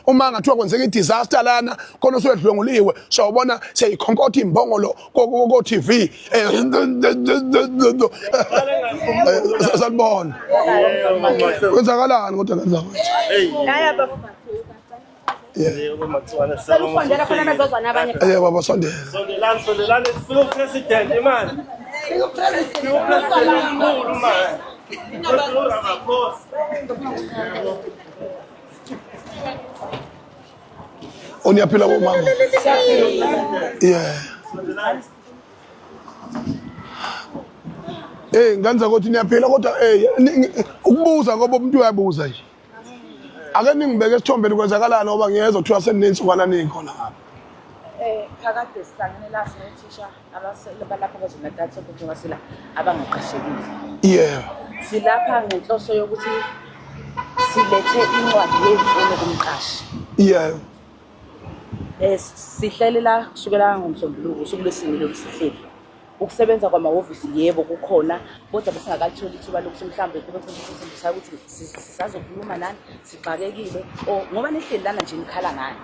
Uma ngathiwa kwenzeka i-disaster lana khona usuyedlwenguliwe, sawubona siyayikhonkotha imbongolo ko-TV. Sanibona. Kwenzakalani kodwa ngenza kwethu? Selufondela khona bezozwana abanye. Eh baba sondela. Sondelani, sondelani, sifika upresident imani. Sifika upresident omkhulu mani. Ramaphosa. Uniyaphila bomama. Yeah. Eh nganza ukuthi niyaphila kodwa eh ukubuza ngoba umuntu uyabuza nje. Ake ningibeke esithombeni kwenzakalani ngoba ngiyezwa kuthiwa seninezinsukwana nikhona ngapha. Eh phakade sihlangene la sinothisha abasele balapha KwaZulu-Natal sonke njengoba sila abangaqashekile. Yeah. Silapha ngenhloso yokuthi silethe incwadi yemfuno kumqashi. Yeah. Eh sihlele la kusukela ngoMsombuluko usuku lwesine lolu sihleli. Ukusebenza kwamahhovisi yebo kukhona kodwa besingakalitholi ithuba lokuthi mhlawumbe kube khona isithembisayo ukuthi sisazokhuluma nani sixakekile or ngoba nihleli lana nje nikhala ngani.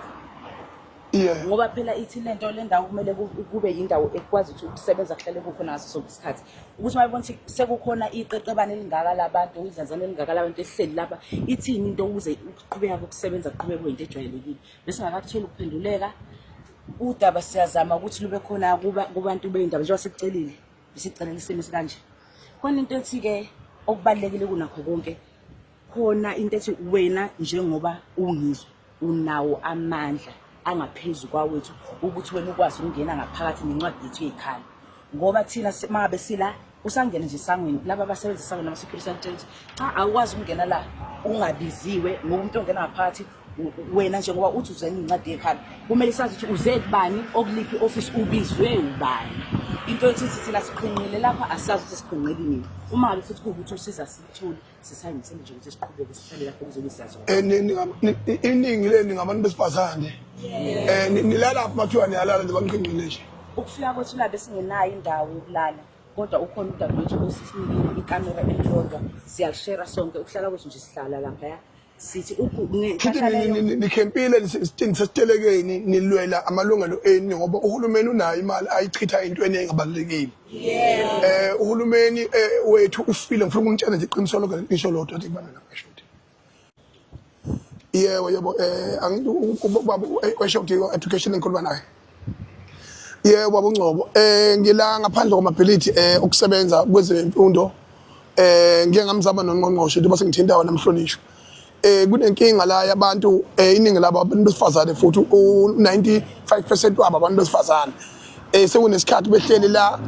Yeah. Ngoba phela ithi lento le ndawo kumele kube yindawo ekwazi ukuthi ukusebenza kuhlale kukhona ngaso sonke isikhathi. Ukuthi uma bebona ukuthi sekukhona iqeqebane elingaka labantu, idlanzana elingaka labantu esihleli lapha, ithini into ukuze ukuqhubeka kokusebenza kuqhubeke kube yinto ejwayelekile. Besingakakutholi ukuphenduleka. Udaba siyazama ukuthi lube khona kuba kubantu beyindaba njengoba sikucelile, besicelela isimo esikanje. Khona into ethi-ke okubalulekile kunakho konke, khona into ethi wena njengoba ungizwe unawo amandla angaphezu kwawethu ukuthi wena ukwazi ukungena ngaphakathi nencwadi yethu yekhaya ngoba thina mangabe sila usangena nje esangweni laba abasebenza esangweni ama-security akutshela ukuthi cha awukwazi ukungena la ungabiziwe ngoba umuntu ongena ngaphakathi wena njengoba uthi uze nencwadi yekhala kumele sazi ukuthi uze kubani okuliphi i-office ubizwe ubani. Into ethi thina siqhinqile lapha asazi ukuthi siqhinqile nini. Uma ngabe futhi kuwukuthi usiza sithuli sisayimisele nje ukuthi siqhubeke sihlale lapho kuzobe siyazona. Eh iningi leni ngabantu besifazane. Eh nilala phi mathiwa niyalala nje baniqhinqile nje. Ukufika kwethu la besingenayo indawo yokulala kodwa ukhona udadewethu osisinikile ikamera elilodwa siyalishera sonke ukuhlala kwethu nje sihlala laphaya sithi futhi nikhempile nisesitelekeni nilwela amalungelo enu ngoba uhulumeni unayo imali ayichitha entweni engabalulekile. Eh uhulumeni wethu ufile ngifuna ukunitshela nje iqiniso lokho ngisho lodwa ukuthi kubana namashoti. Yebo yebo eh angithi ubaba weshoti education engikhuluma naye. Yebo baba uNgcobo eh ngila ngaphandle kwamabhilidi eh ukusebenza kwezemfundo eh ngike ngamzama nongqongqoshe njengoba sengithinta wena mhlonishwa. Eh kunenkinga la yabantu eh iningi labo abantu besifazane futhi u95% wabo abantu besifazane. Eh sekunesikhathi behleli la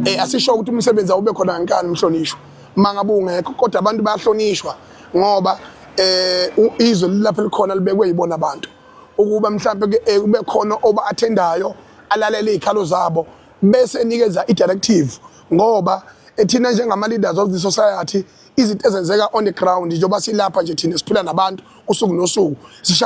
eh asisho ukuthi umsebenzi awube khona ngenkani mhlonishwa. Mangabe ungekho kodwa abantu bayahlonishwa ngoba eh izwe lapho likhona libekwe yibona abantu. Ukuba mhlampe ke eh, kube khona oba athendayo alalele izikhalo zabo bese enikeza i-directive ngoba ethina njengama leaders of the society izinto ezenzeka on the ground njengoba silapha nje thina siphila nabantu usuku nosuku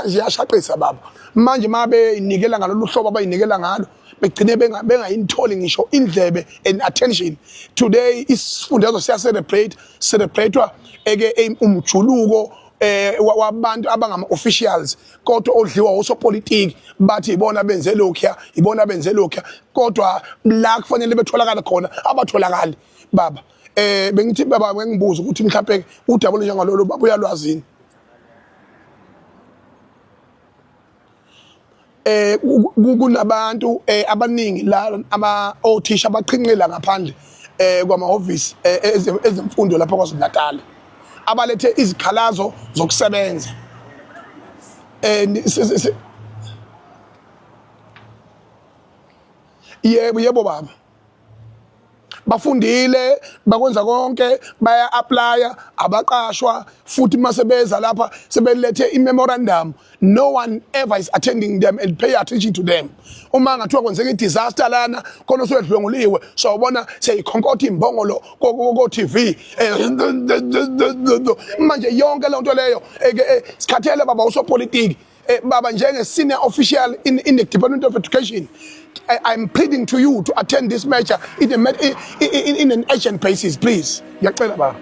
ziyashaqisa baba. Manje uma beyinikela ngalolu hlobo abayinikela ngalo begcine bengayitholi ngisho indlebe and attention. Today isifundazwe siya celebrate celebratewa eke umjuluko eh wabantu abangama officials kodwa odliwa osopolitiki bathi ibona benze lokhuya ibona benze lokhuya kodwa la kufanele betholakala khona abatholakali baba. Eh bengithi baba ngibuza ukuthi mhlawumbe udaba olunjengalolu baba uyalwazini. Eh kunabantu eh abaningi la ama othisha abaqhinqela ngaphandle eh kwamahhovisi ezemfundo lapha KwaZulu Natal abalethe izikhalazo zokusebenza. Eh yebo yebo baba, bafundile bakwenza konke baya applya abaqashwa futhi mase beza lapha sebelethe i-memorandum, no one ever is attending them and pay attention to them. Uma ngathiwa kwenzeka i-disaster lana khona usuyedlwenguliwe sawubona siyayikhonkotha imbongolo ko-TV. Manje yonke le nto leyo sikhathele baba usopolitiki. Baba njenge senior official in the Department of Education, I'm pleading to you to attend this matter in an urgent basis, please. Ngiyacela baba.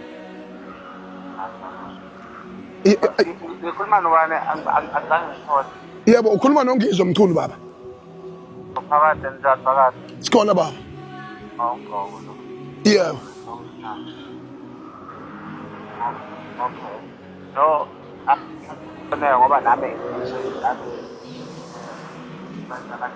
Ngikhuluma nobani angizange ngithole. Yebo, ukhuluma noNgizwe Mchunu baba. Phakathi njani phakathi? Sikhona baba. Awugqoko lo. Yebo. Okay. No, ah, ngoba nami nami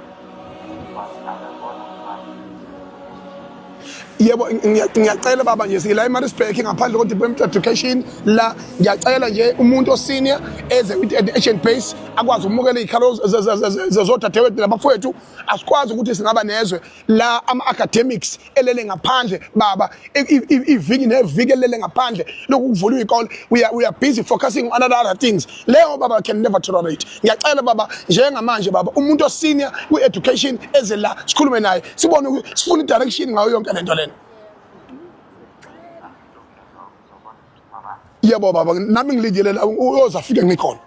Yebo, ngiyacela baba nje sila eMaritzburg ngaphandle ko-Department of Education la. Ngiyacela nje umuntu osenior eze with an agent base akwazi ukumukela iy'khalo zodadewethu nabafowethu. Asikwazi ukuthi singaba nezwe la ama-academics elele ngaphandle baba, iviki neviki elele ngaphandle lokhu kuvulwa iy'kole. We are busy focusing on other things. Leyo baba can never tolerate. Ngiyacela baba, njengamanje baba, umuntu osenior kwi-education eze la, sikhulume naye, sibone ukuthi sifuna i-direction ngayo yonke lento lena. Yebo baba, nami ngilindile la, uyoze afike ngikhona.